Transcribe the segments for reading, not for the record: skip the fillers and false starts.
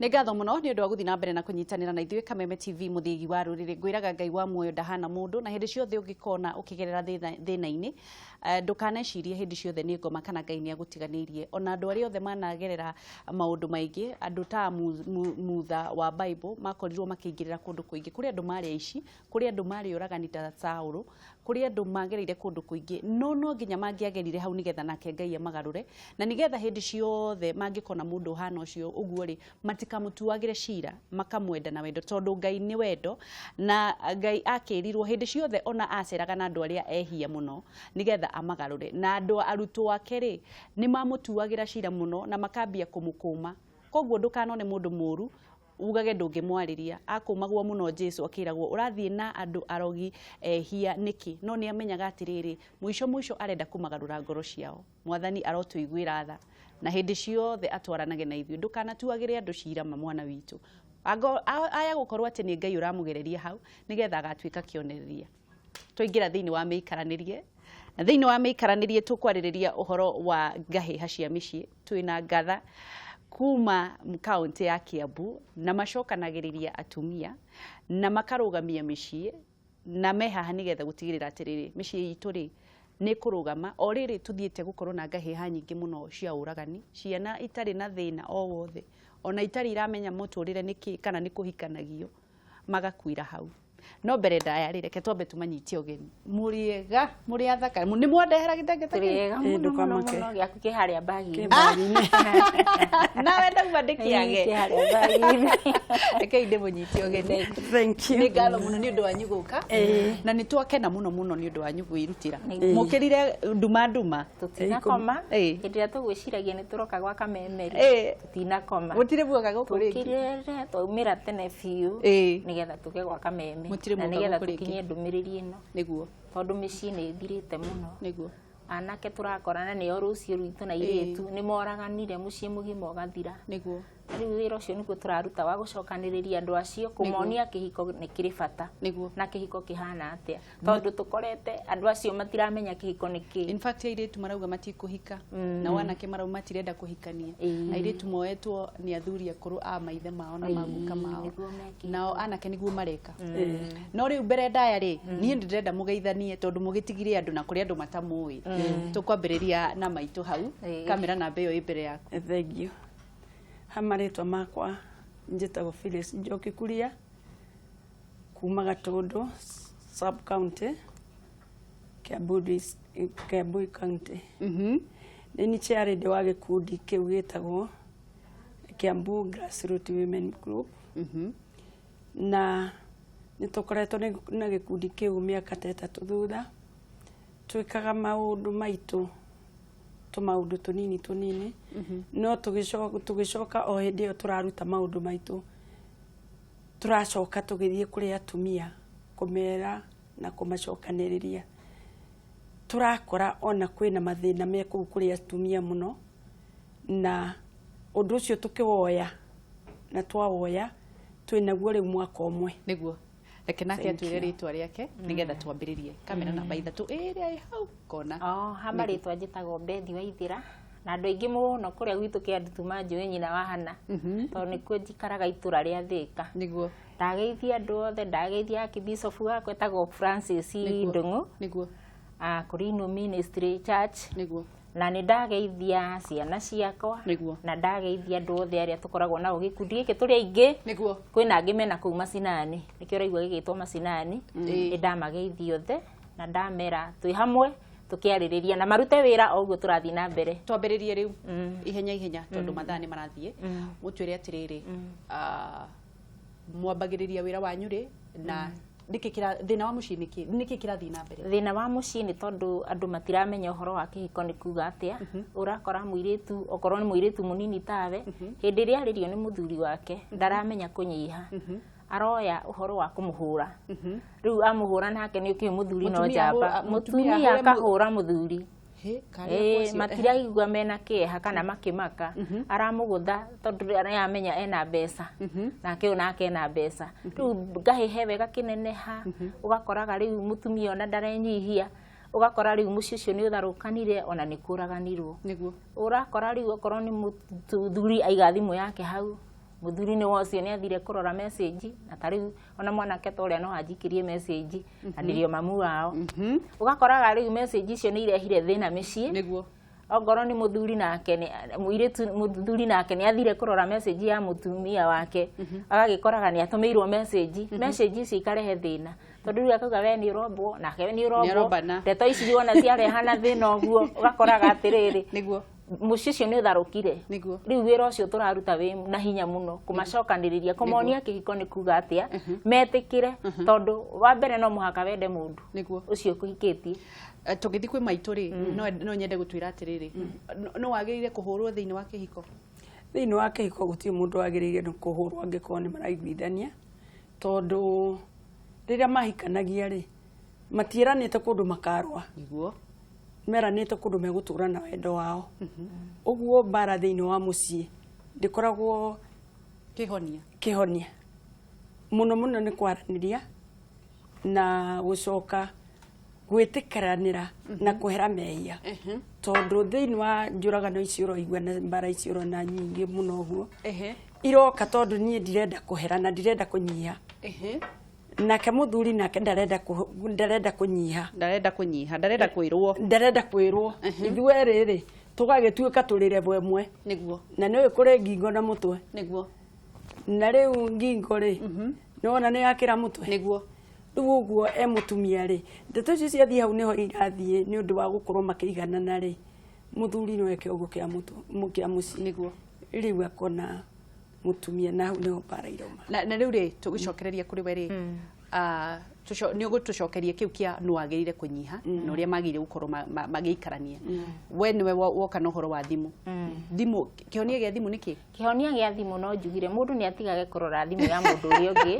Nĩ ngatho mũno nĩ ũndũ wa gũthiĩ na mbere na kũnyitanĩra na ithuĩ Kameme TV, mũthĩgi wa rũrĩrĩ. Ngwĩraga Ngai wa muoyo ndahana mũndũ, na hĩndĩ ciothe ũngĩkona ũkĩgerera thĩna-inĩ, ndũkanecirie hĩndĩ ciothe nĩ ngoma kana Ngai nĩ agũtiganĩirie. Ona andũ arĩa othe managerera maũndũ maingĩ, andũ ta Mutha wa Bible, makorirwo makĩingĩrĩra kũndũ kũingĩ. Kũrĩ andũ marĩ aici, kũrĩ andũ marĩ oragani ta Saũlũ, kũrĩ andũ magereire kũndũ kũingĩ, no no nginya mangĩagerire hau nĩgetha nake Ngai amagarũre, na nĩgetha hĩndĩ ciothe mangĩkona mũndũ ũhana ũcio ũguo rĩ, matikamũtuagĩre cira, makamwenda na wendo, tondũ Ngai nĩ wendo, na Ngai akĩrirwo hĩndĩ ciothe ona aceraga na andũ arĩa ehia mũno nĩgetha amagarũre. Na andũ arutwo ake rĩ, nĩ mamũtuagĩra cira mũno na makambia kũmũkũma. Koguo ndũkanone mũndũ mũru ugage ndũngĩmwarĩria. Akũmagwo mũno Jesu, akĩragwo, "Ũrathiĩ na andũ arogi, ehia nĩkĩ?" No nĩ amenyaga atĩrĩrĩ, mũico mũico arenda kũmagarũra ngoro ciao. Mwathani arotũiguĩra tha na hĩndĩ ciothe atwaranage na ithuĩ. Ndũkanatuagĩre andũ cira, ma mwana witũ. Aya gũkorwo atĩ nĩ Ngai ũramũgereria hau nĩgetha agatuĩka kĩonereria. Twaingĩra thĩinĩ wa mĩikaranĩrie, na thĩinĩ wa mĩikaranĩrie tũkwarĩrĩria ũhoro wa ngahĩha cia mĩciĩ. Twĩna ngatha kuma kaũntĩ ya Kiambu, na macokanagĩrĩria atumia na makarũgamia mĩciĩ, na me haha nĩgetha gũtigĩrĩra atĩrĩrĩ, mĩciĩ itũ rĩ nĩ kũrũgama. O rĩrĩ tũthiĩte gũkorwo na ngahĩha nyingĩ mũno cia ũragani, ciana itarĩ na thĩna o wothe, ona itarĩ iramenya mũtũrĩre nĩkĩ kana nĩ kũhikanagio, magakuira hau. No mbere ndaya rĩ, reke twambe tũmanyitie ũgeni. Mũrĩega? Mũrĩ athaka, nĩ mwandehera gĩtenge ta kĩu? Tũrĩega mũno mũno. Ndũkamake. Mũno, gĩaku kĩ harĩa bagi-inĩ. Nawe ndauma ndĩkĩage. Kĩ harĩa bagi-inĩ. Rekei ndĩmũnyitie ũgeni. Thank you. Nĩ ngatho mũno nĩ ũndũ wanyu gũka, na nĩ twakena mũno mũno nĩ ũndũ wanyu gwĩrutĩra. Mũkĩrire nduma nduma. Tũtinakoma. Hĩndĩ ĩrĩa tũgwĩciragia nĩ tũroka gwa Kameme rĩ, tũtinakoma. Mũtirĩ muoka gũkũ rĩngĩ? Tũkĩrĩre twaumĩra tene biũ nĩgetha tũke gwa Kameme Mũtirĩ na muoka nĩgetha gũkũ rĩngĩ? tũkinyie ndũmĩrĩri ĩno, tondũ mĩciĩ nĩ ĩthirĩte mũno. Anake tũrakorana nĩo rũciũ rwitũ na irĩtu nĩ moraganire, mũciĩ mũgima ũgathira. Rĩu wĩra ũcio nĩguo tũraruta wa gũcokanĩrĩria andũ acio, kũmonia kĩhiko nĩ kĩrĩ bata na kĩhiko kĩhana atĩa, tondũ tũkorete andũ acio matiramenya kĩhiko nĩ kĩ. In fact, airĩtu marauga matikũhika, nao anake marauga matirenda kũhikania. Airĩtu moetwo nĩ athuri akũrũ a maithe mao na maguka mao. Nĩguo mekĩte. Nao anake nĩguo mareka. No rĩu mbere ndaya rĩ, niĩ nĩ ndĩrenda mũgeithanie, tondũ mũgĩtigire andũ na kũrĩ andũ matamũĩ. Tũkwambĩrĩria na maitũ hau. Kamera namba ĩyo ĩ mbere yaku. Thank you. Ha marĩtwa makwa njĩtagwo Phyllis Njoki Kuria, kuma Gatũndũ sub county, Kiambu Kiambu County. Nĩ niĩ chairlady wa gĩkundi kĩu gĩtagwo Kiambu Grassroots Women Group, na nĩ tũkoretwo na gĩkundi kĩu mĩaka ta 3 thutha. Twĩkaga maũndũ maitũ, tũmaũndũ tũnini tũnini, no tũgĩcoka o hĩndĩ ĩyo tũraruta maũndũ maitũ, tũracoka tũgĩthiĩ kũrĩ atumia kũmera na kũmacokanĩrĩria. Tũrakora ona kwĩna mathĩna me kũu kũrĩ atumia mũno, na ũndũ ũcio tũkĩwoya na twawoya twĩnaguo rĩu mwaka ũmwe. Nĩguo, reke nake Thank atwĩre you. rĩtwa rĩake nĩgetha twambĩrĩrie. Kamera namba 3 ĩrĩa ĩ hau kona. Oh, ha marĩtwa njĩtagwo Bethi Waithĩra, na andũ aingĩ mũno kũrĩa gwitũ Kĩandutu manjũĩ nyina wa Hana, tondũ nĩkuo njikaraga itũra rĩa Thĩka. Ndageithia andũ othe, ndageithia Archbishop wakwa etagwo Francis Ndung'u, kũrĩ Inu Ministry Church, na nĩ ndageithia ciana ciakwa, na ndageithia andũ othe arĩa tũkoragwo nao gĩkundi gĩkĩ, tũrĩ aingĩ. Kwĩna angĩ mena kũu macinani, nĩkĩo ũraigua gĩgĩtwo macinani. Nĩ ndamageithia othe na ndamera twĩ hamwe tũkĩarĩrĩria na marute wĩra o ũguo tũrathiĩ na mbere. Twambĩrĩrie rĩu ihenya ihenya, tondũ mathaa nĩ marathiĩ. Mũtwĩre atĩrĩrĩ, mwambagĩrĩria wĩra wanyu rĩ, na nĩkĩ kĩra thĩna wa mũciĩ nĩkĩ nĩkĩ kĩrathiĩ na mbere? Thĩna wa mũciĩ nĩ tondũ andũ matiramenya ũhoro wa kĩhiko nĩ kuga atĩa. Ũrakora mũirĩtu, okorwo nĩ mũirĩtu mũnini tawe, hĩndĩ ĩrĩa arĩrio nĩ mũthuri wake ndaramenya kũnyiha, aroya ũhoro wa kũmũhũra. Rĩu amũhũra nake nĩ ũkĩũĩ mũthuri no Mũtumia njamba. Mũtumia Mũtumia ahũre akahũra mũthuri. Hĩ, karĩa kwacio. Matiraigua mena kĩeha kana makĩmaka, aramũgũtha tondũ nĩaramenya ena mbeca, nake ũyũ nake ena mbeca. Rĩu ngahĩhe wega kĩneneha, ũgakoraga rĩu mũtumia ona ndarenyihia, ũgakora rĩu mũciĩ ũcio nĩ ũtharũkanire, ona nĩ kũraganirwo. Ũrakora rĩu okorwo nĩ mũthuri aiga thimũ yake hau, Muthuri ni wocio ni athire kurora message na tariu ona mwanake ta uria no anjikirie message na ndirio mamu wao. Ugakoraga riu message icio ni irehire thina micii. Niguo ongorwo ni muthuri nake ni muiritu muthuri nake ni athire kurora message ya mutumia wake agagikoraga ni atumiirwo message. Message ici ikarehe thina tondu riu akauga we ni urombwo nake we ni urombwo, ndeto ici wona ciarehana thina uguo ugakoraga atiriri niguo muciĩ ũcio nĩ ũtharũkire. Niguo riu wĩra ũcio tũraruta wĩ na hinya mũno kũmacokanĩrĩria kũmonia kĩhiko nĩ kuga atĩa metĩkĩre tondu wa mbere no mũhaka wende mũndũ ũcio ũkũhikĩtie. Tũgĩthiĩ kwĩ maitũ rĩ, no nyende gũtwĩra atĩrĩrĩ, no wagĩrĩire kũhũrwo thĩinĩ wa kĩhiko? Thĩinĩ wa kĩhiko gũtirĩ mũndũ wagĩrĩire nĩ kũhũrwo angĩkorwo nĩ maraiguithania, tondũ rĩrĩa mahikanagia rĩ matiĩranĩte kũndũ makarũa. Niguo meranĩte kũndũ megũtũra na wendo wao. Ũguo mbara thĩinĩ wa mũciĩ ndĩkoragwo kĩhonia. Kĩhonia mũno mũno nĩ kwaranĩria na gũcoka gwĩtĩkĩranĩra na kũhera mehia, tondũ thĩinĩ wa njũragano ici ũroigua na mbara ici ũrona nyingĩ mũno ũguo iroka tondũ niĩ ndirenda kũhera na ndirenda kũnyiha. Nake muthuri nake ndarenda kunyiha, ndarenda kunyiha, ndarenda kwirwo, ndarenda kwirwo. Ithuĩ rĩ tũgagĩtuĩka tũrĩ level ĩmwe. Niguo na nĩ kũrĩ ngingo na mũtwe. Niguo na rĩu ngingo rĩ nĩwona nĩ yakĩra mũtwe. Niguo rĩu ũguo e mũtumia rĩ ndeto icio ciathiĩ hau nĩho irathiĩ nĩ ũndũ wa gũkorwo makĩiganana rĩ mũthuri no eke ũguo kĩa mũtwe kĩa mũciĩ. Niguo rĩu akona mũtumia na hau nĩho mbara irauma. Na rĩu rĩ tũgĩcokereria kũrĩ we rĩ nĩ ũgũtũcokeria kĩu kĩa nũ wagĩrĩire kũnyiha na ũrĩa magĩrĩire gũkorwo magĩikarania. We nĩwe woka na ũhoro wa thimũ. Thimũ, kĩhonia gĩa thimũ nĩ kĩ? Kĩhonia gĩa thimũ no njugire mũndũ nĩ atigage kũrora thimũ ya mũndũ ũrĩa ũngĩ.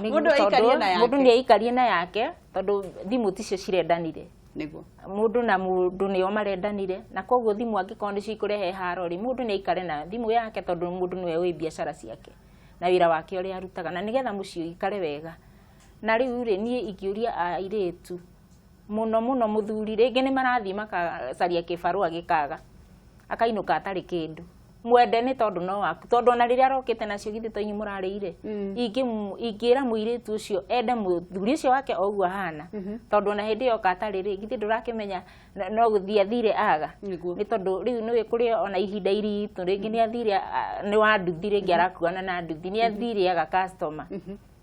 Mũndũ aikarie na yake. Mũndũ nĩ aikarie na yake tondũ thimũ ticio cirendanire. Niguo mũndũ na mũndũ nĩo marendanire na koguo thimũ angĩkorwo nĩcio ikũrehe haro rĩ mũndũ nĩ aikare na thimũ yake tondũ mũndũ nĩwe ũĩ biacara ciake na wĩra wake ũrĩa arutaga na nĩgetha mũciĩ ũikare wega. Na rĩu rĩ niĩ ingĩũria airĩtu mũno mũno mũthuri rĩngĩ nĩ marathiĩ makacaria kĩbarũa gĩkaga akainũka atarĩ kĩndũ mwende nĩ tondũ no waku tondũ ona rĩrĩa arokĩte nacio githĩ to inyuĩ mũrarĩire. Ingĩra mũirĩtu ũcio ende mũthuri ũcio wake o ũguo ahana tondũ ona hĩndĩ ĩyo oka atarĩ rĩ githĩ ndũrakĩmenya no gũthiĩ athire aga. Nĩ tondũ rĩu nĩũĩ kũrĩ ona ihinda iritũ rĩngĩ nĩ athire nĩ wa nduthi rĩngĩ arakuana na nduthi nĩ athire aga customer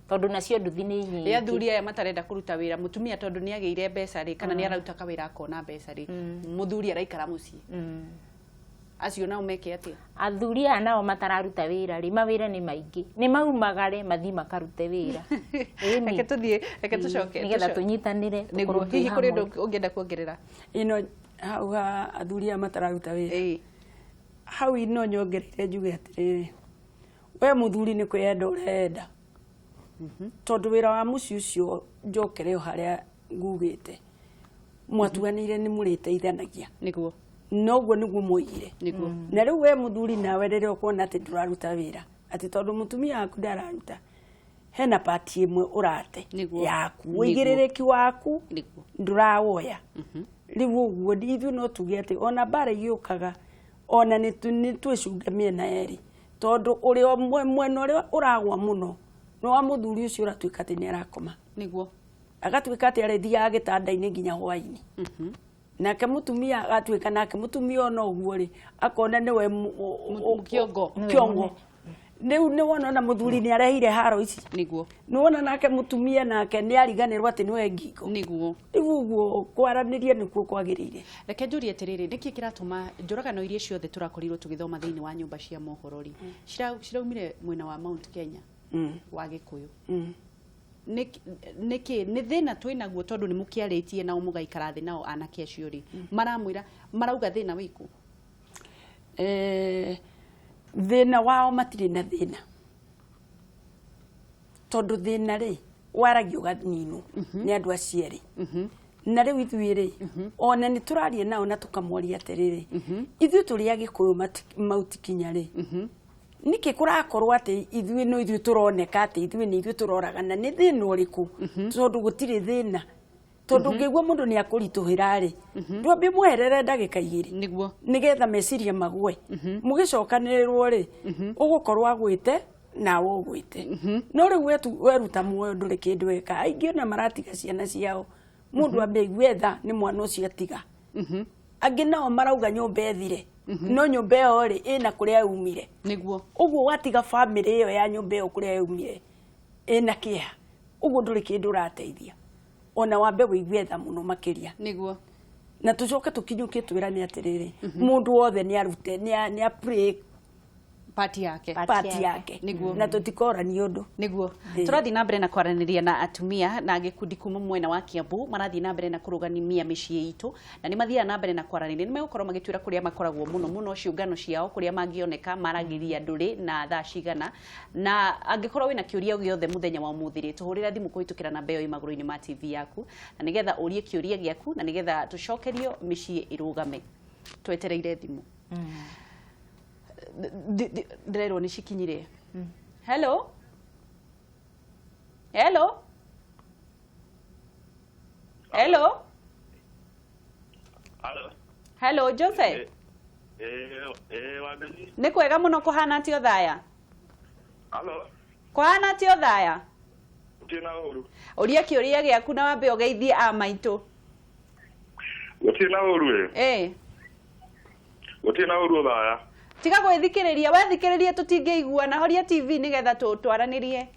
tondũ nacio nduthi nĩ nyingĩ. Athuri aya matarenda kũruta wĩra mũtumia tondũ nĩ agĩire mbeca rĩ kana nĩ araruta kawĩra akona mbeca rĩ mũthuri araikara mũciĩ. Acio nao meke atĩa? Athuri aya nao matararuta wĩra rĩ mawĩra nĩ maingĩ nĩ maumagare mathiĩ makarute wĩra. Reke tũthiĩ, reke tũcoke nĩgetha tũnyitanĩre. Nĩguo hihi kũrĩ ũndũ ũngĩenda kuongerera? Ĩno hau ha athuri aya matararuta wĩra hau no nyongereire njuge atĩrĩrĩ we mũthuri nĩ kwĩyenda ũrenda tondũ wĩra wa mũciĩ ũcio njokere o harĩa ngugĩte mwatuanĩire nĩ mũrĩteithanagia. Nĩguo noguo nĩguo mwoigire. Nĩguo na rĩu we mũthuri nawe rĩrĩa ũkuona atĩ ndũraruta wĩra atĩ tondũ mũtumia waku ndararuta hena pati ĩmwe ũrate yaku ũigĩrĩrĩki waku ndũrawoya. Rĩu ũguo ithuĩ no tuge atĩ ona mbara igĩũkaga ona nĩ twĩcunge mĩena yerĩ tondũ ũrĩa mwena ũrĩa ũragwa mũno nĩ wa mũthuri ũcio ũratuĩka atĩ nĩ arakoma. Nĩguo agatuĩka atĩ arĩthiaga gĩtanda-inĩ nginya hwaĩ-inĩ. Nake mũtumia agatuĩka nake mũtumia ona ũguo rĩ akona nĩwe kĩongo. Kĩongo. Rĩu nĩwona ona mũthuri nĩ arehire haro ici. Nĩguo nĩwona nake mũtumia nake nĩ ariganĩrwo atĩ nĩwe ngingo. Nĩguo rĩu ũguo kwaranĩria nĩkuo kwagĩrĩire. Reke njũrie atĩrĩrĩ nĩkĩ kĩratũma njũragano iria ciothe tũrakorirwo tũgĩthoma thĩinĩ wa nyũmba cia mohoro rĩ ciraumire mwena wa Mount Kenya wa Gĩkũyũ? Nĩkĩ nĩ thĩna twĩnaguo tondũ nĩ mũkĩarĩtie nao mũgaikara thĩ nao anake acio rĩ maramwĩra marauga thĩna wĩkũ? Thĩna wao matirĩ na thĩna tondũ thĩna rĩ waragio ũganinwo nĩ andũ acio erĩ. Na rĩu ithuĩ rĩ ona nĩ tũraria nao na tũkamoria atĩrĩrĩ ithuĩ tũrĩ Agĩkũyũ Mount Kenya rĩ nĩkĩ kũrakorwo atĩ ithuĩ no ithuĩ tũroneka atĩ ithuĩ nĩ ithuĩ tũroragana nĩ thĩna ũrĩkũ? Tondũ gũtirĩ thĩna. Tondu ngĩigua mũndũ nĩ akũritũhĩra rĩ, ndwambe mweherere ndagĩka 2 Nĩguo. Nĩgetha meciria magwe. Mũgĩcokanĩrĩrwo rĩ, ũgũkorwo agwĩte nawe ũgwĩte. No rĩu weruta muoyo ndũrĩ kĩndũ weka. Aingĩ ona maratiga ciana ciao. Mũndũ ambe aigue tha nĩ mwana ũcio atiga. Angĩ nao marauga nyũmba ĩthire. No nyũmba ĩyo rĩ, ĩna kũrĩa yaumire. Nĩguo. Ũguo watiga bamĩrĩ ĩyo ya nyũmba ĩyo kũrĩa yaumire ĩna kĩeha. Ũguo ndũrĩ kĩndũ ũrateithia. Ona wambe wĩigue tha mũno makĩria. Nĩguo. Na tũcoke tũkinyũkie twĩrane atĩrĩrĩ, mũndũ wothe nĩ arute, nĩ a play Part yake. Part yake. Nĩguo. Na tũtikorania ũndũ. Nĩguo. Tũrathiĩ na mbere na kwaranĩria na atumia na gĩkundi kuma mwena wa Kiambu, marathiĩ na mbere na kũrũgamia mĩciĩ itũ, na nĩ mathiaga na mbere na kwaranĩria. Nĩ megũkorwo magĩtwĩra kũrĩa makoragwo mũno mũno, ciũngano ciao kũrĩa mangĩoneka, maragĩria andũ rĩ na thaa cigana. Na angĩkorwo wĩna kĩũria gĩothe mũthenya wa ũmũthĩ rĩ, tũhũrĩre thimũ kũhĩtũkĩra namba ĩyo ĩ magũrũ-inĩ ma TV yaku, na nĩgetha ũrie kĩũria gĩaku, na nĩgetha tũcokerio mĩciĩ ĩrũgame. Twetereire thimũ. Ndĩrerwo nĩ cikinyire. Hello? Hello? Hello? Hello. Hello, Joseph. Wambĩrĩria. Nĩ kwega mũno, kũhana atĩa Othaya? Hello. Kũhana atĩa Othaya? Gũtirĩ na ũru. Ũria kĩũria gĩaku na wambe ũgeithie a maitũ. Gũtirĩ na ũru ĩ. Gũtirĩ na ũru Othaya. Tiga gwĩthikĩrĩria, wethikĩrĩria tũtingĩiguana, horia TV nĩgetha twaranĩrie.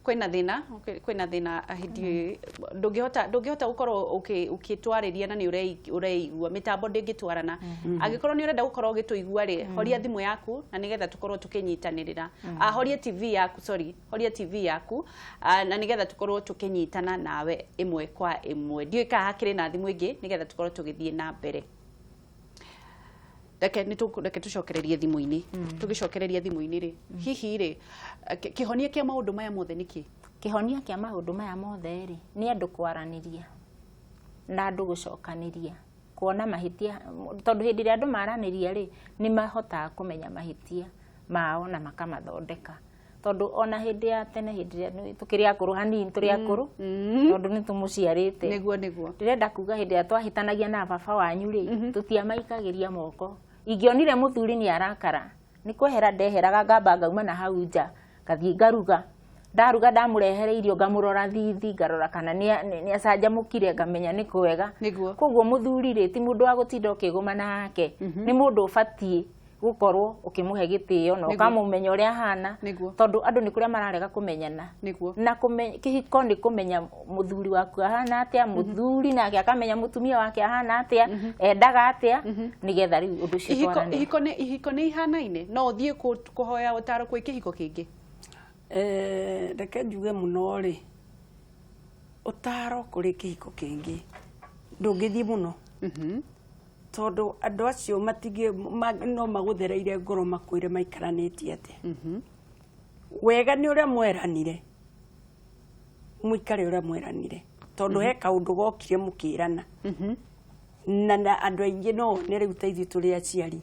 Kwĩna thĩna, kwĩna thĩna hĩndĩ ndũngĩhota gũkorwo ũkĩtwarĩria na nĩ ũreigua, mĩtambo ndĩngĩtwarana. Angĩkorwo nĩ ũrenda gũkorwo ũgĩtũigua rĩ, horia thimũ yaku na nĩgetha tũkorwo tũkĩnyitanĩrĩra. Horia TV yaku, sorry, horia TV yaku, na nĩgetha tũkorwo tũkĩnyitana nawe ĩmwe kwa ĩmwe. Ndiũĩ kana hakĩrĩ na thimũ ĩngĩ nĩgetha tũkorwo tũgĩthiĩ na mbere. Reke reke tũcokererie thimũ-inĩ. Tũgĩcokereria thimũ-inĩ rĩ, hihi rĩ, kĩhonia kĩa maũndũ maya mothe nĩ kĩ? Kĩhonia kĩa maũndũ maya mothe rĩ, nĩ andũ kwaranĩria na andũ gũcokanĩria, kuona mahĩtia, tondũ hĩndĩ ĩrĩa andũ maranĩria rĩ, nĩ mahotaga kũmenya mahĩtia mao na makamathondeka. Tondũ ona hĩndĩ ya tene, hĩndĩ ĩrĩa tũkĩrĩ akũrũ hanini, tũrĩ akũrũ, tondũ nĩ tũmũciarĩte. Nĩguo, nĩguo. Ndĩrenda kuga hĩndĩ ĩrĩa twahĩtanagia na baba wanyu rĩ, tũtiamaikagĩria moko. Ingĩonire mũthuri nĩ arakara, nĩ kwehera ndeheraga, ngamba ngauma na hau nja, ngathiĩ ngaruga. Ndaruga ndamũrehere irio, ngamũrora thithi, ngarora kana nĩ acanjamũkire, ngamenya nĩ kwega. Nĩguo. Koguo mũthuri rĩ, ti mũndũ wa gũtinda ũkĩgũmana nake, nĩ mũndũ ũbatiĩ gũkorwo ũkĩmũhe gĩtĩo na ũkamũmenya ũrĩa ahana. Nĩguo. Tondũ andũ nĩ kũrĩa mararega kũmenyana. Nĩguo. Na kĩhiko nĩ kũmenya mũthuri waku ahana atĩa, mũthuri nake akamenya mũtumia wake ahana atĩa, endaga atĩa, nĩgetha rĩu ũndũ ũcio twarane. Ihiko nĩ ihanaine, no ũthiĩ kũhoya ũtaro kwĩ kĩhiko kĩngĩ? Reke njuge mũno rĩ, ũtaro kũrĩ kĩhiko kĩngĩ ndũngĩthiĩ mũno. Tondũ andũ acio no magũthereire ngoro makwĩre maikaranĩtie atĩa. Wega nĩ ũrĩa mweranire, mũikare ũrĩa mweranire, tondũ he kaũndũ gokire mũkĩrana. Na andũ aingĩ no one rĩu ta ithuĩ tũrĩ aciari,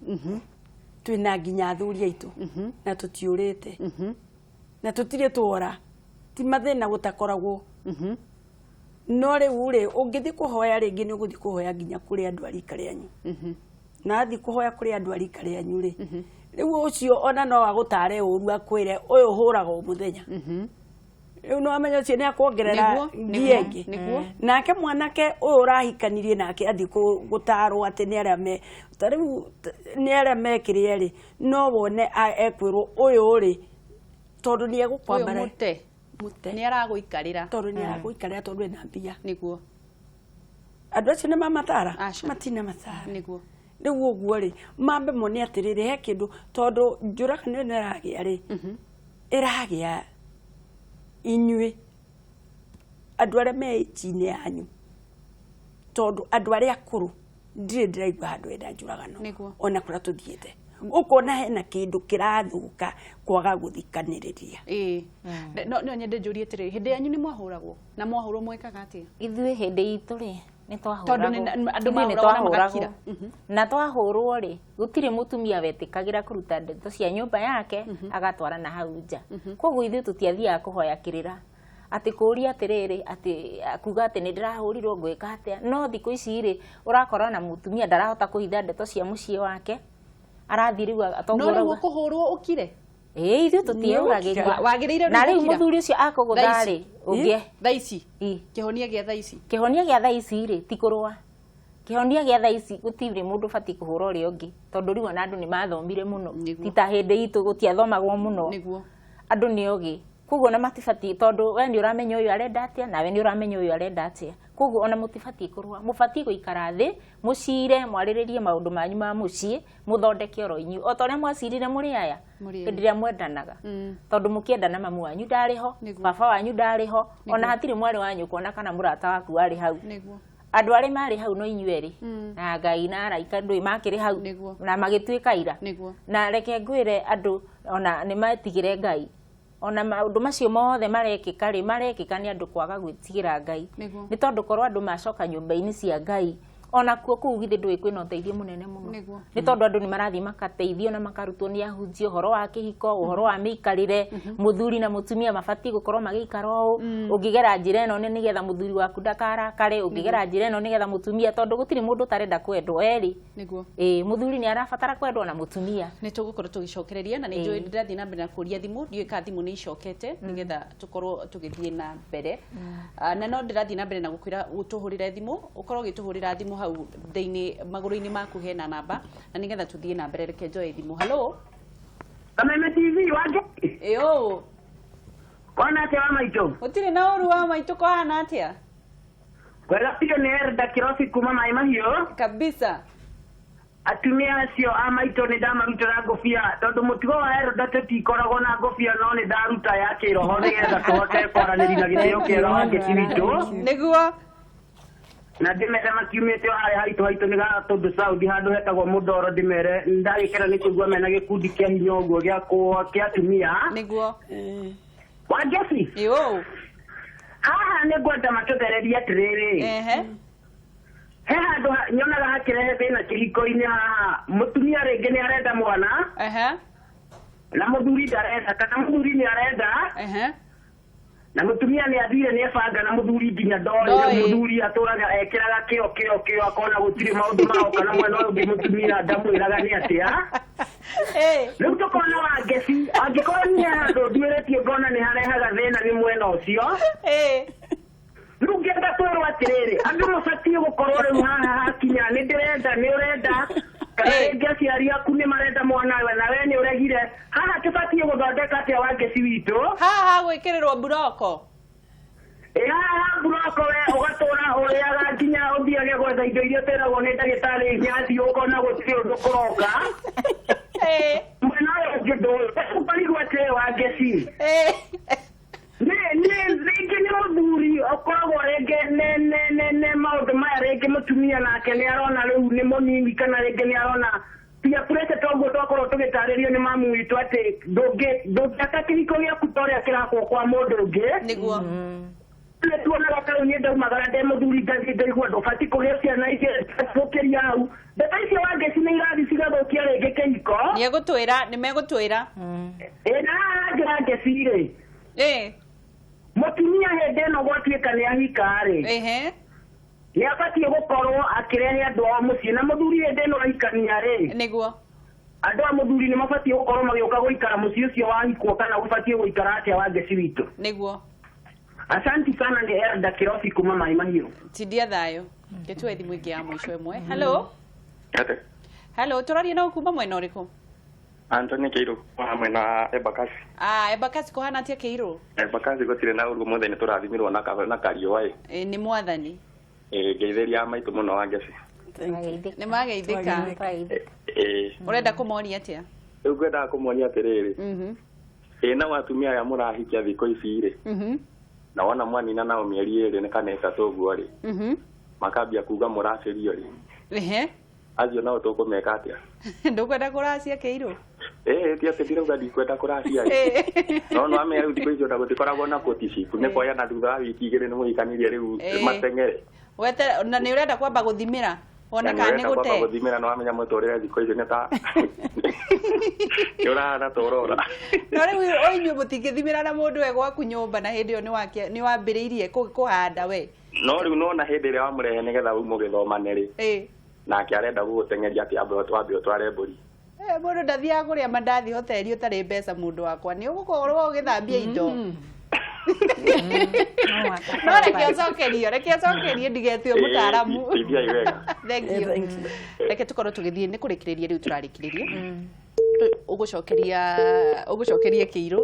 twĩna nginya athuri aitũ, na tũtiũrĩte, na tũtirĩ twora, ti mathĩna gũtakoragwo. No rĩu rĩ, ũngĩthiĩ kũhoya rĩngĩ nĩ ũgũthiĩ kũhoya nginya kũrĩ andũ a rika rĩanyu. Na athiĩ kũhoya kũrĩ andũ a rika rĩanyu rĩ, rĩu ũcio ona no agũtare ũru akwĩre ũyũ ũhũraga o mũthenya. Rĩu nĩ wamenya ũcio nĩ akuongerera ngie ĩngĩ. Nake mwanake ũyũ ũrahikanirie nake athiĩ gũtarwo atĩ nĩ arĩa me, ta rĩu nĩ arĩa mekĩrĩa rĩ, no wone ekwĩrwo ũyũ rĩ, tondũ nĩ egũkwambara. Ũyũ mũte. Mũte. Nĩ aragũikarĩra. Tondũ nĩ aragũikarĩra tondũ ena mbia. Nĩguo. Andũ acio nĩ mamatara? Aca. Matina matara. Nĩguo. Rĩu ũguo rĩ, mambe mone atĩrĩrĩ, he kĩndũ, tondũ njũragano ĩno ĩragĩa rĩ, ĩragĩa inyuĩ andũ arĩa me age-inĩ yanyu, tondũ andũ arĩa akũrũ ndirĩ ndĩraigua handũ hena njũragano. Nĩguo. Ona kũrĩa tũthiĩte ũkona hena kĩndũ kĩrathũka kwaga gũthikanĩrĩria. No nyende njũrie atĩrĩrĩ, hĩndĩ yanyu nĩ mwahũragwo? Na mwahũrwo mwekaga atĩa? Ithuĩ hĩndĩ itũ rĩ, Tondũ andũ mahũragwo na magakira. Na twahũrwo rĩ, gũtirĩ mũtumia wetĩkagĩra kũruta ndeto cia nyũmba yake agatwara na hau nja. Koguo ithuĩ tũtiathiaga kũhoya kĩrĩra atĩ kũũria atĩrĩrĩ atĩ kuga atĩ nĩ ndĩrahũrirwo ngwĩka atĩa. No thikũ ici rĩ, ũrakora na mũtumia ndarahota kũhitha ndeto cia mũciĩ wake, arathiĩ rĩu No rĩu ũkũhũrwo ũkire. Ĩĩ ithuĩ tũtiĩũragĩria. Wagĩrĩire na rĩu mũthuri ũcio akũgũtha rĩ, ũngĩ thaa ici kĩhonia gĩa thaa ici, kĩhonia gĩa thaa ici rĩ ti kũrũa. Kĩhonia gĩa thaa ici gũtirĩ mũndũ ũbatiĩ kũhũra ũrĩa ũngĩ, tondũ rĩu ona andũ nĩ mathomire mũno, ti ta hĩndĩ itũ gũtiathomagwo mũno. Andũ nĩ ogĩ, koguo ona matibatiĩ, tondũ we nĩ ũramenya ũyũ arenda atĩa nawe nĩ ũramenya ũyũ arenda atĩa, koguo ona mũtibatiĩ kũrũa, mũbatiĩ gũikara thĩ mũcire, mwarĩrĩrie maũndũ manyu ma mũciĩ, mũthondeke oro inyuĩ o ta ũrĩa mwacirire mũrĩ aya hĩndĩ ĩrĩa mwendanaga, tondũ mũkĩendana mamu wanyu ndarĩ ho, baba wanyu ndarĩ ho, ona hatirĩ mwarĩ wa nyũkwa kana mũrata waku warĩ hau. Andũ arĩa marĩ hau no inyuĩ erĩ na Ngai na araika ndũĩ makĩrĩ hau na magĩtuĩka ira. Na reke ngwĩre andũ ona nĩ metigĩre Ngai, ona maũndũ macio mothe marekĩka rĩ, marekĩka nĩ andũ kwaga gwĩtigĩra Ngai, nĩ tondũ korwo andũ macoka nyũmba-inĩ cia Ngai ona kuo kũu githĩ ndũĩ kwĩna ũteithio mũnene mũno, nĩ tondũ andũ nĩ marathiĩ makateithio na makarutwo nĩ ahunjia ũhoro wa kĩhiko, ũhoro wa mĩikarĩre, mũthuri na mũtumia mabatiĩ gũkorwo magĩikara ũũ, ũngĩgera njĩra ĩno nĩ nĩgetha mũthuri waku ndakarakare, ũngĩgera njĩra ĩno nĩgetha mũtumia, tondũ gũtirĩ mũndũ ũtarenda kwendwo erĩ. Ĩĩ mũthuri nĩ arabatara kwendwo na mũtumia. Nĩ tũgũkorwo tũgĩcokereria na nĩ njũĩ ndĩrathiĩ na mbere na kũria thimũ, ndiũĩ kana thimũ nĩ icokete nĩgetha tũkorwo tũgĩthiĩ na mbere. Na no ndĩrathiĩ na mbere na gũkwĩra ũtũhũrĩre thimũ, ũkorwo ũgĩtũhũrĩra thimũ hau thĩinĩ magũrũ-inĩ maku hena namba na nĩgetha tũthiĩ na mbere. Reke njoe thimũ. Hello Kameme TV wange. Ĩyo kwana atĩa wa maitũ? Gũtirĩ na ũru wa maitũ, kwahana atĩa? Wega biũ, nĩ Elda Kĩrobi kuma Maĩ Mahiũ. Kabisa. Atumia acio a maitũ nĩ ndamarutĩra ngũbia, tondũ mũtugo wa Elda tũtikoragwo na ngũbia, no nĩ ndaruta ya kĩroho nĩgetha tũhote kwaranĩria na gĩtĩo kĩega wa ngĩti witũ. Nĩguo. Na ndĩmere makiumĩte o harĩa haitũ haitũ nĩ Gatũndũ Saudi handũ hetagwo Mũndoro, ndĩmere ndagĩkena nĩ kũigua mena gĩkundi kĩa hinya ũguo gĩa atumia. Nĩguo. Wangeci. Ĩũ. Haha nĩ ngwenda matũthererie atĩrĩrĩ. He handũ nyonaga hakĩrehe thĩna kĩhiko-inĩ haha, mũtumia rĩngĩ nĩ arenda mwana na mũthuri ndarenda, kana mũthuri nĩ arenda na mũtumia nĩ athire nĩ ebanga na mũthuri nginya ndoĩ, mũthuri atũraga ekĩraga kĩo kĩo kĩo akona gũtirĩ maũndũ mao, kana mwena ũyũ ũngĩ mũtumia ndamwĩraga nĩ atĩa. Rĩu tũkona Wangeci, angĩkorwo niĩ handũ nduĩrĩtie ngona nĩ harehaga thĩna nĩ mwena ũcio. Rĩu ngĩenda kwĩrwo atĩrĩrĩ, andũ mabatiĩ gũkorwo rĩu haha hakinya nĩ ndĩrenda nĩ ũrenda, kana rĩngĩ aciari aku nĩ marenda mwana we na we nĩ ũregire, haha tũbatiĩ gũthondeka atĩa Wangeci witũ? Haha gwĩkĩrĩrwo mburoko. Ĩ haha mburoko we ũgatũra ũrĩaga nginya ũthiage gwetha indo iria ũteragwo nĩ ndagĩtarĩ nyathi ũkona gũtirĩ ũndũ kũroka. Mwena ũyũ ũngĩ ndũĩ, ũkarigwo atĩrĩ Wangeci. Rĩngĩ nĩ mũthuri ũkoragwo rĩngĩ nĩ maũndũ maya, rĩngĩ mũtumia nake nĩ arona rĩu nĩ mũnini, kana rĩngĩ nĩ arona peer pressure, toguo twakorwo tũgĩtarĩrio nĩ mamu witũ atĩ ndũngĩaka kĩhiko gĩaku ta ũrĩa kĩrakwo kwa mũndũ ũngĩ. Nĩguo. Nĩ tuonaga ta rĩu niĩ ndaumagara ndĩ mũthuri ngathiĩ ngaigua ndũbatiĩ kũgĩa ciana ingĩ gũkĩria hau. Ndeto icio Wangeci nĩ irathiĩ cigathũkia rĩngĩ kĩhiko. Nĩegũtwĩra, nĩmegũtwĩra. Ĩ na haha hangĩ Wangeci rĩ, mũtumia hĩndĩ ĩno gwatuĩka nĩ ahika rĩ, nĩ abatiĩ gũkorwo akĩrehe andũ ao mũciĩ, na mũthuri hĩndĩ ĩno ahikania rĩ, nĩguo andũ a mũthuri nĩ mabatiĩ gũkorwo magĩũka gũikara mũciĩ ũcio wahikwo, kana gũbatiĩ gũikara atĩa Wangeci witũ? Nĩguo. Asanti sana, nĩ Elda Kĩrobi kuma Maĩ Mahiũ. Tindia thayũ. Gĩtue thimũ ĩngĩ ya mũico ĩmwe. Hello. Hello, tũraria na kuma mwena ũrĩkũ? Anthony Kĩirũ kuma mwena wa Embakasi. Embakasi kũhana atĩa Kĩirũ? Embakasi gũtirĩ na ũru, ũmũthĩ nĩ tũrathimirwo na kariũa ĩ. Nĩ mwathani. Ngeithĩria maitũ mũno Wangeci. Nĩ mageithĩka. Ũrenda kũmonia atĩa? Rĩu ngwendaga kũmonia atĩrĩrĩ. Ĩ nao atumia aya mũrahikia thikũ ici rĩ, na wona mwanina nao mĩeri ĩrĩ kana ĩtatũ ũguo rĩ, makambia kuga mũracĩrio rĩ. Acio nao tũkũmeka atĩa? Ndũkwenda kũracia Kĩirũ? Ti atĩ ndirauga ndikwenda kũracia ĩ. No no amenya rĩu thikũ icio ona gũtikoragwo na courtship, nĩ kuoyana thutha wa wiki igĩrĩ nĩ mũhikanirie rĩu mateng'ere. Wete na nĩ ũrenda kwamba gũthimĩra wone kana nĩ gũte. Kwamba gũthimĩra no wamenya mũtũrĩre thikũ ici nĩ ta nĩ ũrahana ta ũrora. No rĩu o inyuĩ mũtingĩthimĩra na mũndũ e gwaku nyũmba na hĩndĩ ĩyo nĩ wambĩrĩirie kũhanda we. No rĩu nona hĩndĩ ĩrĩa wamũrehe nĩgetha mũgĩthomane rĩ. Nake arenda gũgũteng'eria atĩ ambe ũtware mbũri. Mũndũ ndathiaga kũrĩa mandathi hoteli ũtarĩ mbeca mũndũ wakwa nĩ ũgũkorwo ũgĩthambia indo. No reke ũcokerio ndigetue mũtaaramu. Thank you. Reke tũkorwo tũgĩthiĩ nĩ kũrĩkĩrĩria rĩu tũrarĩkĩrĩria. Ũgũcokeria Kĩirũ.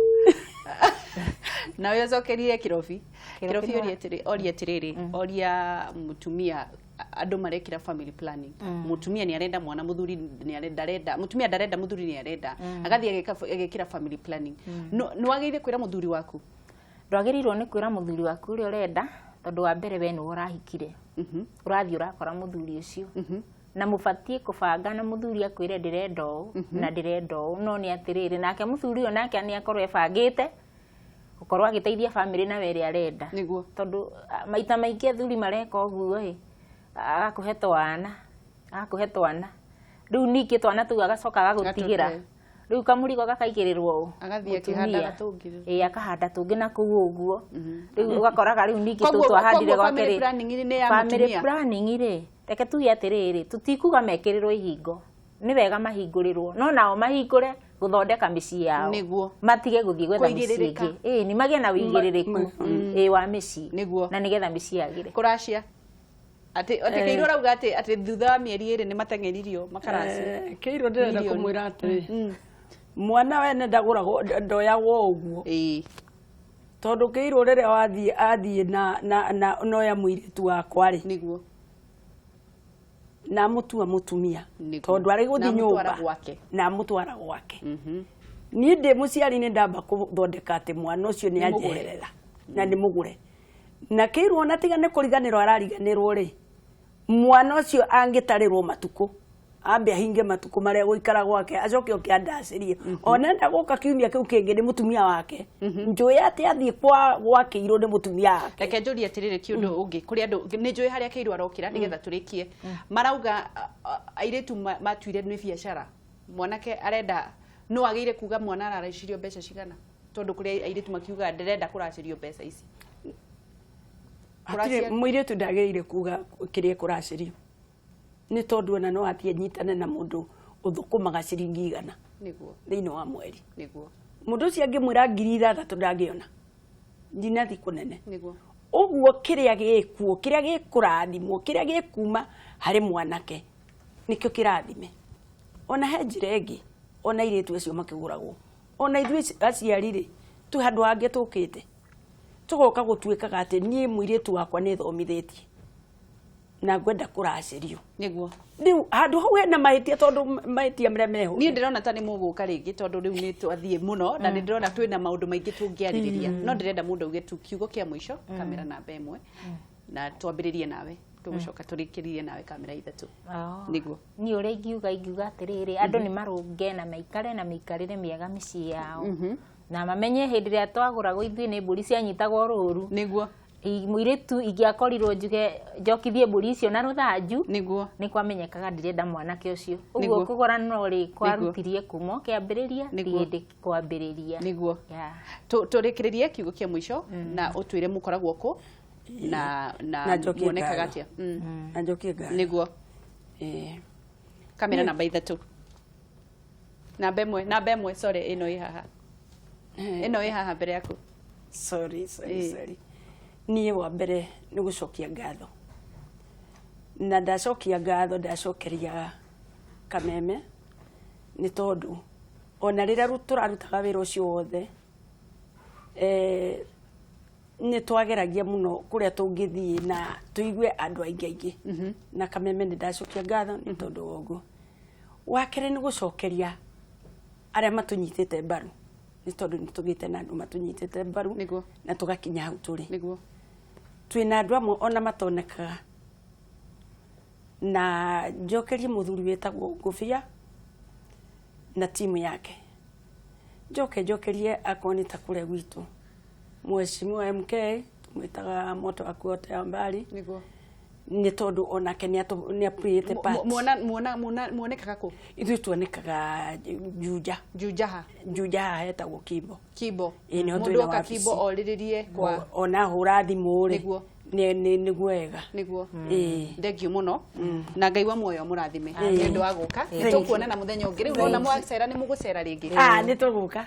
Nawe ũcokerie Kĩrobi. Kĩrobi oria atĩrĩrĩ, oria mũtumia andũ marekĩra family planning. Mũtumia nĩ arenda mwana, mũthuri nĩ arenda, mũtumia ndarenda, mũthuri nĩ arenda. Agathiĩ agekĩra family planning. Nĩ wagĩrĩire kwĩra mũthuri waku? Ndwagĩrĩirwo nĩ kwĩra mũthuri waku ũrĩa ũrenda tondũ wa mbere we nĩwe ũrahikire. Ũrathiĩ ũrakora mũthuri ũcio. Na mũbatiĩ kũbanga na mũthuri akwĩre ndĩrenda ũũ na ndĩrenda ũũ, no nĩ atĩrĩrĩ nake mũthuri ũyũ nake nĩ akorwo ebangĩte gũkorwo agĩteithia bamĩrĩ na we ĩrĩa arenda. Tondũ maita maingĩ athuri mareka ũguo ĩ, agakũhe twana rĩu ningĩ twana tũu agacoka agagũtigĩra rĩu kamũrigo gakaigĩrĩrwo ũ agathiĩ akĩhandaga tũngĩ. Ĩĩ akahanda tũngĩ na kũu ũguo. Rĩu ũgakoraga rĩu ningĩ tũu twahandire gwake rĩ. Family planning rĩ, reke tuge atĩrĩrĩ, tũtikuga mekĩrĩrwo ihingo, nĩ wega mahingũrĩrwo, no nao mahingũre gũthondeka mĩciĩ yao. Matige gũthiĩ gwetha mĩciĩ ĩngĩ. Ĩĩ nĩ magĩe na ũigĩrĩrĩku wa mĩciĩ na nĩgetha mĩciĩ yagĩre. Kũracia atĩ Kĩirũ arauga atĩ thutha wa mĩeri ĩrĩ nĩ mateng'eririo makaracia. Kĩirũ ndĩrenda kũmwĩra atĩrĩ, mwana wene ndagũragwo ndoyagwo ũguo. Tondũ Kĩirũ rĩrĩa wathiĩ athiĩ na noya mũirĩtu wakwa rĩ, nĩguo na mũtua mũtumia tondũ arĩ gũthiĩ nyũmba na mũtwara gwake. Niĩ ndĩ mũciari nĩ ndamba gũthondeka atĩ mwana ũcio nĩ anjeherera na nĩ mũgũre. Na Kĩirũ ona tiga nĩ kũriganĩrwo arariganĩrwo rĩ, mwana ũcio angĩtarĩrwo matukũ ambe ahinge matukũ marĩa gũikara gwake acoke oke andacĩrie. Ona enda gũka kiumia kĩu kĩngĩ nĩ mũtumia wake. Njũĩ atĩ athiĩ gwa Kĩirũ nĩ mũtumia wake. Reke njũrie atĩrĩrĩ kĩũndũ ũngĩ kũrĩ andũ nĩ njũĩ harĩa Kĩirũ arokĩra nĩgetha tũrĩkie. Marauga airĩtu matuire nĩ biacara. Mwanake arenda no agĩire kuga mwana ararecirio mbeca cigana tondũ kũrĩ airĩtu makiuga ndĩrenda kũracĩrio mbeca ici. Hatirĩ mũirĩtu ndagĩrĩire kuga kĩrĩa kũracĩrio nĩ tondũ ona no athiĩ anyitane na mũndũ ũthũkũmaga ciringi 100 nĩguo thĩinĩ wa mweri. Nĩguo mũndũ ũcio angĩmwĩra 6,000 ndangĩona ndinathiĩ kũnene. Nĩguo ũguo kĩrĩa gĩkuo kĩrĩa gĩkũrathimwo kĩrĩa gĩkuma harĩ mwanake nĩkĩo kĩrathime. Ona he njĩra ĩngĩ ona airĩtu acio makĩgũragwo ona ithuĩ aciari rĩ twĩ handũ hangĩ tũkĩte tũgoka gũtuĩkaga atĩ niĩ mũirĩtu wakwa nĩ thomithĩtie na ngwenda kũracĩrio. Nĩguo rĩu handũ hau hena mahĩtia tondũ mahĩtia marĩa meho. Niĩ ndĩrona ta nĩ mũgũka rĩngĩ tondũ rĩu nĩ twathiĩ mũno na nĩ ndĩrona twĩna maũndũ maingĩ tũngĩarĩrĩria. No ndĩrenda mũndũ auge tu kiugo kĩa mũico kamera namba 1 na twambĩrĩrie nawe tũgũcoka tũrĩkĩrĩrie nawe kamera 3. Nĩguo niĩ ũrĩa ingiuga atĩrĩrĩ andũ nĩ marũnge na maikare na mĩikarĩre mĩega mĩciĩ yao na mamenye hĩndĩ ĩrĩa twagũragwo ithuĩ nĩ mbũri cianyitagwo rũru. Nĩguo mũirĩtu ingĩakorirwo njuge njokithie mbũri icio na rũthanju nĩguo nĩ kwamenyekaga ndirenda mwanake ũcio. Ũguo kũgũrana rĩ kwarutirie kuma kĩambĩrĩria ti hĩndĩ kwambĩrĩria. Nĩguo tũrĩkĩrĩrie kiugo kĩa mũico na ũtwĩre mũkoragwo kũ na muonekaga atĩa. Na njokie ngatho. Nĩguo kamera namba 3 namba 1 sorry ĩno ĩ haha ĩno ĩ haha mbere yaku. Sorry. Niĩ wa mbere nĩ gũcokia ngatho na ndacokia ngatho ndacokeria Kameme nĩ tondũ ona rĩrĩa tũrarutaga wĩra ũcio wothe nĩ twageragia mũno kũrĩa tũngĩthiĩ na tũigue andũ aingĩ aingĩ na Kameme nĩ ndacokia ngatho nĩ tondũ wa ũguo. Wa kerĩ nĩ gũcokeria arĩa matũnyitĩte mbaru nĩ tondũ nĩ tũgĩte na andũ matũnyitĩte mbaru na tũgakinya hau tũrĩ. Nĩguo twĩna andũ amwe ona matonekaga na njokerie mũthuri wĩtagwo Ngũbia na timu yake. Njoke njokerie akorwo nĩ ta kũrĩa gwitũ Mheshimiwa MK tumwĩtaga moto wa kuotea mbali. Nĩguo Nĩ tondũ onake nĩ aplayĩte part. Muona muona muona muonekaga kũ? Ithuĩ tuonekaga Juja. Juja ha? Juja haha hetagwo Kimbo. Kimbo. Ĩĩ, nĩho Mũndũ twĩna oka wabici. Kimbo orĩrĩrie kwa Ona hũra thimũ rĩ, Nĩguo. nĩ wega. Nĩguo. Ĩĩ. Thengio mũno na Ngai wa muoyo mũrathime nĩ ũndũ wa gũka. Nĩ tũkuonana mũthenya ũngĩ. Rĩu nona mwacera nĩ mũgũcera rĩngĩ. Ah, nĩ tũgũka.